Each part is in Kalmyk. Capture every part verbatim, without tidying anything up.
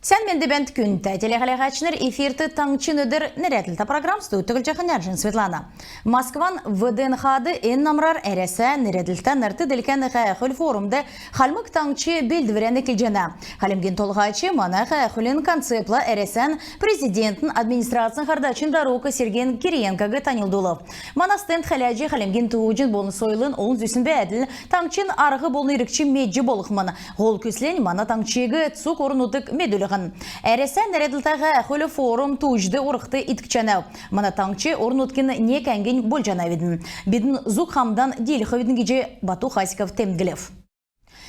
Сән менд бәәнт, күндтә телехәләһәчнр! Эфирт «Таңһчин өдр» нерәдлтә программ. Студьд Түглҗәхнә Эрнҗән Светлана. Москван ВДНХ-д эн намрар Әрәсә нерәдлтә нарт-делкән һәәхүл-форумд Хальмг Таңһч белдврән эклҗәнә. Хальмгин Толһач мана һәәхүлин концептла Әрәсән Президентин администрацин һардачин дарук Сергей Кириенког таньлдулв. Мана стенд хәләҗ, хальмгин тууҗин болн сойлын олн зүсн бәәдл, таңһчин арһ болн иргч медҗ болхмн. Һол күслнь мана таңһчиг цуг орн-нутгт медүллһн. Әрәсә нерәдлтә һәәхүл-форум тууҗд орхд иткҗәнәв. Мана таңһч орн-нутгин нег әңгнь болҗанавидн. Бидн зуг хамдан диилхвидн, — гиҗ Бату Хасиков темдглв.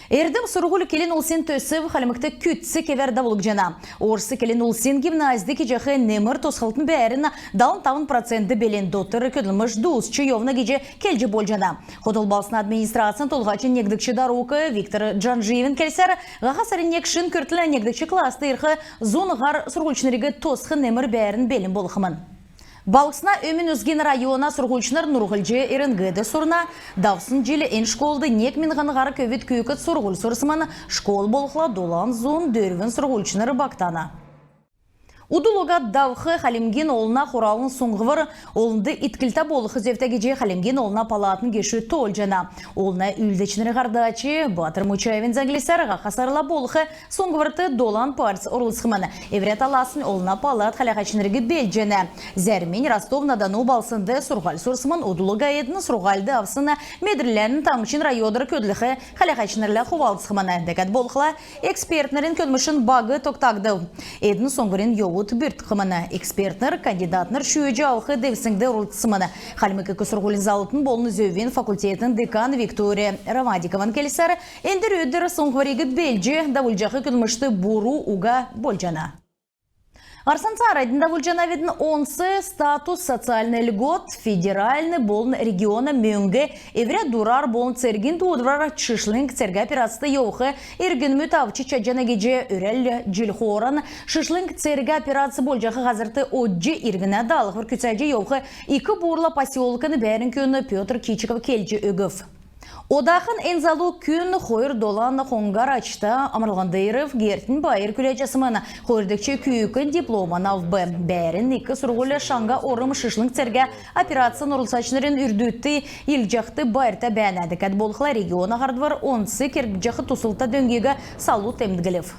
«Эрдм-сурһуль» келн-улсин төсв Хальмгт күцц кевәр давулгдҗана. Орс келн-улсин гимназьд кеҗәх немр тосхлтын бәәрн далн тавн процент белн. Дотр көдлмш дуусч йовна гиҗ келҗ болҗана. Хотл балһсна администрацин толһачин негдгч дарук Виктор Джанжиевин келсәр, һаха сарин нег шин күртл негдгч класст ирх зун һар сурһульчнриг тосх немр бәәрн белн болхмн. Балһсна өмн үзгин района сурһульчнр нурһлҗ РНГ-д сурна. Давсн җил эн школд нег миңһн һар көвүд-күүкд сурһуль сурсмн. Школ болхла долан зун дөрвн сурһульчнр багтана. Удл уга давх Хальмгин Олна Хуралын суңһвр олнд итклтә болх зөвтә гиҗ Хальмгин Олна палатын гешүд тоолҗана. Олна үүлдәчнрин һардач Батр Мучаевин зәңглсәр, һаха сарла болх суңһврт долан парть орлцхмн. Эврә таласн Олна палат хәләһәчнриг белдҗәнә. Зәрмнь Ростов-на-Дону балһснд сурһуль сурсмн. Удл уга эдн сурһульд авсн медрлән таңһчин районар көдлх хәләһәчнрлә хувалцхмн. Дәкәд болхла экспертнрин көдлмшин баг тогтагдв. Эдн суңһврин йовуд бүрткхмн. Экспертнр кандидатнр шүүҗ авх девсңд орлцсмн. Хальмг ик сурһулин заллтын болн зөвин факультетин декан Виктория Ромадикован келсәр, эндр өдр суңһвриг белдҗ давулҗах көдлмшт буру уга болҗана. Һарсн цааранднь давулҗанавидн. Онц статус, социальн льгот, федеральн болн региона мөңг эврә дурар болн цергин дуудврар шишлң цергә операцд йовх иргнмүд авч чадҗана гиҗ өрәл җил хооран шишлң цергә операц болҗах һазрт одҗ иргнә даалһвр күцәҗ йовх Ик Буурла поселкин бәәрн күн Пётр Кичиков келҗ өгв. Одахн эн залу күн хойр долан хонгар ачта амрлһнд ирв. Гертнь байр күләҗәсмн. Хойрдгч күүкн дипломан авв. Бәәрн ик сурһуль шаңһа орм шишлң цергә операцин орлцачнрин үрдүдт илдҗәхд байрта бәәнә. Дәкәд болхла региона һардвр онц кергҗәх туслта дөңгиг салу темдглв.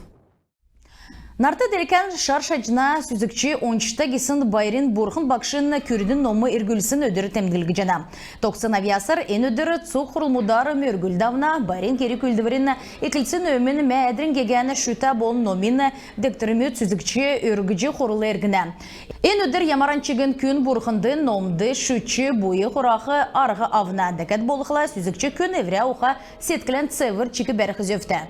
Нарт-делкән шар шаҗна сүзгч ончта гисн байрин Бурхн Багшин күрдн ном эргүлсн өдр темдглгдҗәнә. Тогтсн авъясар эн өдр цуг хурлмудар мөргүл давна. Байрин керг-үүлдврин эклцин өмн Мәәдрин гегән шүтә болн номин дегтрмүд сүзгч өргҗ хурл эргнә. Эн өдр ямаран чигн күн Бурхнд, номд шүтҗ буйн хурах арһ авна. Дәкәд болхла сүзгч күн эврә уха-седклән цевр чик бәрх зөвтә.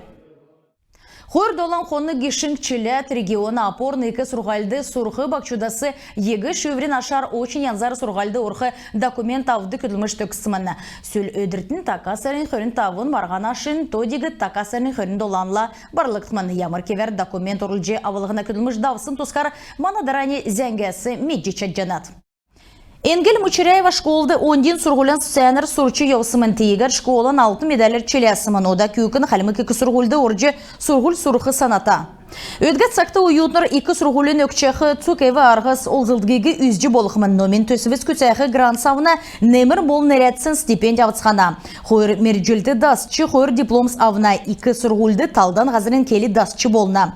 Хойр долан хонг гишң чиләд региона опорн ик сурһульд сурх баһчудас ЕГЭ шүүврин ашар очн янзар сурһульд орх документ авдг көдлмш төгссмн. Сүл өдртнь така сарин хөрн тавн, марһана ашин то-диг така сарин хөрн доланла барлгдхмн. Ямр кевәр документ орулҗ авлһна көдлмш давсн тускар мана дарани зәңгәс медҗ чадҗанат. Энгель Мучеряева школд оньдин сурһулян сәәнәр сурч йовсмн. Тиигәд школан алтн медаляр чиләсмн. Ода күүкн Хальмг ик сурһульд орҗ сурһуль сурх саната. Өдгә цагт оютнр ик сурһулин өгчәх цуг эв-арһс олзлдгиг үзҗ болхмн. Номин төсвс күцәх грантс авна, немр болн нерәдсн стипендь авцхана. Хойр мергҗлд дасч, хойр дипломс авна. Ик сурһульд талдан һазрин кел дасч болна.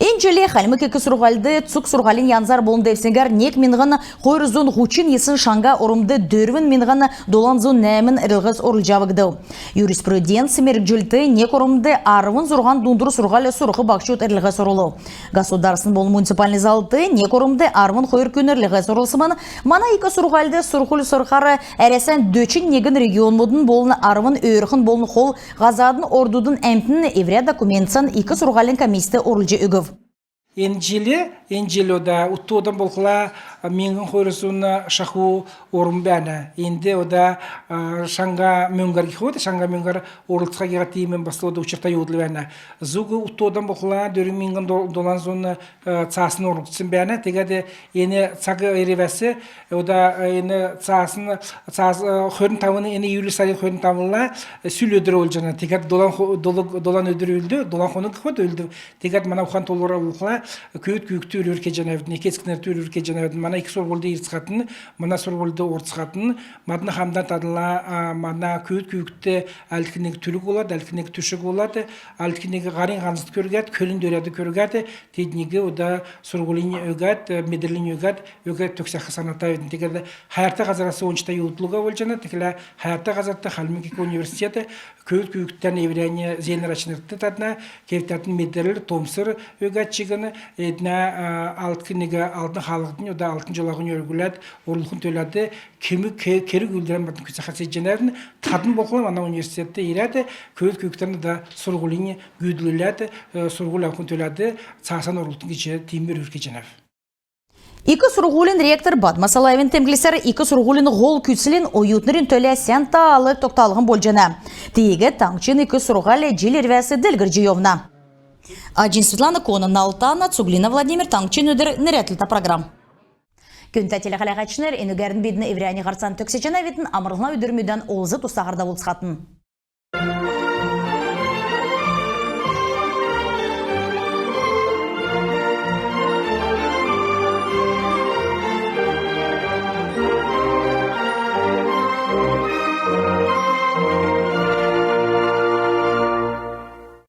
Эн җил Хальмг ик сурһульд цуг сурһулин янзар болн девсңгәр нег миңһн хойр зун һучн йисн шаңһа ормд дөрвн миңһн долан зун нәәмн эрлһс орулҗ авгдв. Юриспруденц мергҗлд нег ормд арвн зурһан дундур сурһуль сурх баһчуд эрлһс орулв. Государственн болн муниципальн заллт нег ормд арвн хойр күн эрлһс орулсмн. Мана ик сурһульд сурһуль сурхар Әрәсән дөчн негн регионмудын болн арвн өөрхн болн хол һазадын ордудын әмтн эврә документсән ик сурһулин комисст орулҗ өгв. Эн җил, эн җил ода ут тоодан болхла, Миңһн хойр зун шаху орм бәәнә. Энд ода шаңһа мөңгәр гихд, шаңһа мөңгәр орлцхаһар гиһәд, тиим бас ода учрта йовдл бәәнә. Зуг ут тоодан болхла дөрвн миңһн долан зун цаасн орулгдсн бәәнә. Тегәд эн цаг ирвәс ода эн цаасн, цаас хөрн тавн, эн июль сарин хөрн тавнла сүл өдр болҗана. Тегәд долан өдр үлдв, долан хонг гихд үлдв. Тегәд мана ухан-тоолврар болхла көвүд күүкдт үрвр кеҗәнәвидн, эк-эцкнрт үрвр кеҗәнәвидн. Мана ик сурһульд ирцхәтн, мана сурһульд орцхатн, мадн хамдан таднла, мана көвүд күүкдт альдкниг түлг болад, альдкниг түшг болад, альдкниг һарин һанзд күргәд, көлинь дөрәд күргәд, тедниг ода сурһулинь өгәд, медрлинь өгәд, өгәд төгсәх санатавидн. Тегәд хәәртә һазрас ончта йовдл уга болҗана. Тиигхлә хәәртә һазрт Хальмг ик университет көвүд күүкдтән эврәннь зеенр-ачнрт тадна кевтәтн медрл, тоомср өгәд чигн, эднә альдкниг, альдкн хаалһднь, ода альдкн җолаһинь өргүләд, орулхин төләд кемг керг-үүлдврән мадн күцәхәр седҗәнәвидн. Тадн болхла мана университетд ирәд, көвүд күүкдән ода сурһулинь гүүдлүләд, сурһуль авхин төләд цаасан орултн гиҗ тиим үрвр кеҗәнәв. Ик сурһулин ректор Бадма Салаевин темдглсәр, ик сурһулин һол күцлнь оютнрин төлә сән таал тогталһн болҗана. Тиигәд таңһчин ик сурһуль җил ирвәс делгрҗ йовна. Аҗин Светлана, Конан Алтана, Цуглина Владимир, «Таңһчин өдр» нерәдлтә программ. Күндтә телехәләһәчнр, энүгәрн бидн эврәннь һарцан төгсәҗәнәвидн. Амрлһна өдрмүдән олз-тустаһар давулцхатн.